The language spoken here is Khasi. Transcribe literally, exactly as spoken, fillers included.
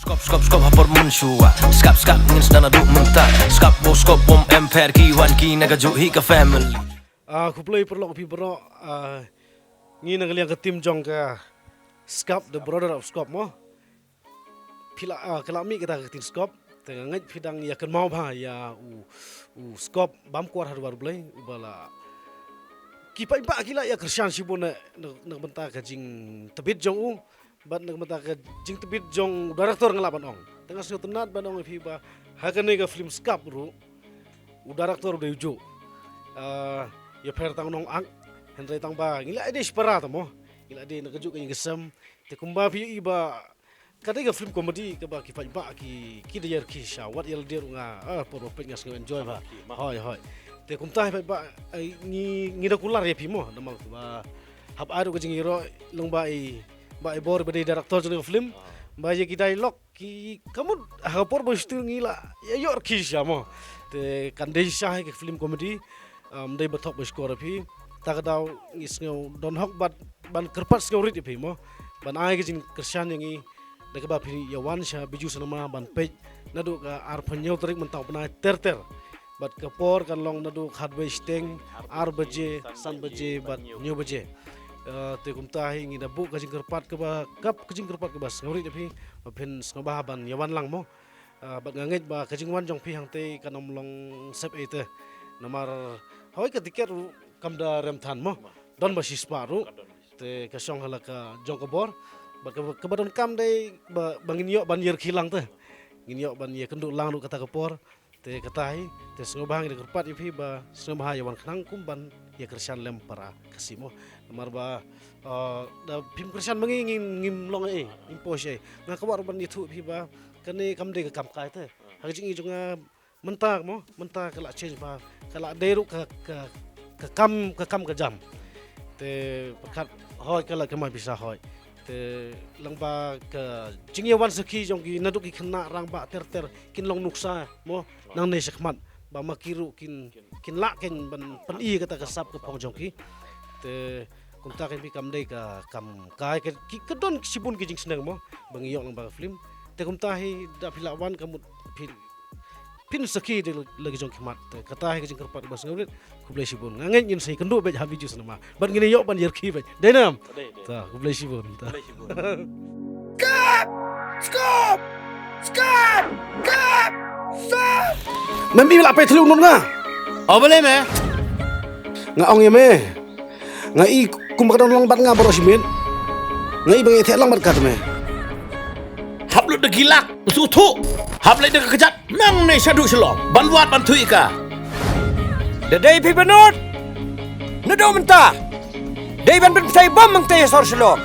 Skop, skop, skop, ha por mynshuwa. Skap, skap, ngin sdang naduh mynta. Skap, wow, skop, bym em pher, ki wan ki na kajuh hi ka family. Ah, khublei paralok phi baroh, ah, ngi na ka liang ka team jong ka Skap, the brother of Skop mo. Phi la, ah, ka la mih kata ka ktien Skop. Te nga ngeit phi dang ïa kynmaw bha ïa u, u Skop bam kwar ha dwar Blei, uba la ki paidbah ki la ïa kyrshan shibun na, na, na ka bynta ka jingtbit jong u. Bad na ka bynta ka jingtbit jong u director nga lah ban ong. Te nga sngewtynnat ban ong ïa phi ba ha kane ka film Skap ruh u director u dei u juh. Ah, ïa pher tang u nongak, hynrei tang ba ngi la dei shipara te mo. Ngi la dei na kajuh ka ïing ka sem. Te kumba phi ïohi ba ka dei ka film comedy kaba ki paidbah ki, ki da ïa rkhie shisha, wat ïa lade ruh nga, ah, por ba peit nga sngew enjoy bha. Hoi, hoi. Te kumta hi paidbah, eh, ngi, ngi da kular ïa phi mo, namar ba hap ai ruh ka jingïaroh lyngba i Bah Ïabor ba dei director jong ka film. Ba ïa ki dialogue ki kamut ha ka por ba shooting ngi la ïa ïoh rkhie shisha mo. Te kan dei shisha hi ka film comedy. Ym dei ba thok ba shkor ïa phi. Ta ka daw ngi sngew don hok bad ban kyrpad sngewrit ïa phi mo. Ban ai ka jingkyrshan ïa ngi da kaba phi ïa wan sha Bijou Cinema ban peit naduh ka arphew hynñiew tarik mynta u bnai ter ter. Bad ka por kan long naduh khatwei shiteng, ar baje, san baje bad hynñiew baje. Eh, te kumta hi ngi da buh ka jingkyrpad kaba, kap ka jingkyrpad kaba sngewrit ïa phi ba phin sngewbha ban ïa wan lang mo. Ah, bad nga ngeit ba ka jingwan jong phi hangtei kan ym long sep ei te. Namar hoi ka tiket ruh kam da rem than mo. Don ba shispah ruh. Te ka shong ha la ka jong ka bor. Bad kaba, kaba donkam dei ba, ba ngin ïoh ban ïa rkhie lang te. Ngin ïoh ban ïa kynduh lang ruh kata ka por. Te kata hi, te sngewbha ngi da kyrpad ïa phi ba sngewbha ïa wan khnang kum ban ïa kyrshan lem para Khasi mo. Namar ba, ah, da phim kyrshan ma ngi ngim, ngim long ei, ngim poi sha ei. Nga kwah ruh ban ïathuh ïa phi ba kane kam dei ka kam kai te. Ha ka jingim jong nga mynta mo, mynta ka la change bha, ka la dei ruh ka, ka, ka kam, ka kam ka jam. Te pyrkhat hoi ka la kynmaw pisa hoi. Te lyngba ka jingïawan sakhi jong ki naduh ki khynnah rangbah ter ter kin long nuksa mo nangne shakhmat. Ba ma ki ruh kin, kin lah kin ban pyni kata ka sap ka phong jong ki. Te kumta kan phi kam dei ka kam kai ka, ki, ka don shibun ki jingsneng mo ba ngi ïoh lyngba ka film. Te kumta hi da phi la wan ka mut phi phin sakhi de la, la ki jong ki mat. Te kata hi ka jingkyrpad ba sngewrit. Khublei shibun. Nga ngeit ngin sa ïakynduh beit ha Bijou Cinema. Bad ngin ïoh ban ïa rkhie beit. Dei nam? Dei, dei. Ta, khublei shibun. Ta. Khublei shibun. Skop! Skop! Skop! Skop! Mem i la peit thlu nun nga. O balei me? Nga ong ïa me. Nga i kum ba ka don lang bad nga baroh shi miet. Nga i ba nga ïateh lang bad ka te me. Hap lut da ki lak, sngewthuh. Hap leit da ka kjat, nangne shaduh Shillong. Ban wad ban thuh ïa ka. Da dei phi banud. Naduh mynta. Dei ban pynphai bam hangtei ha sor Shillong.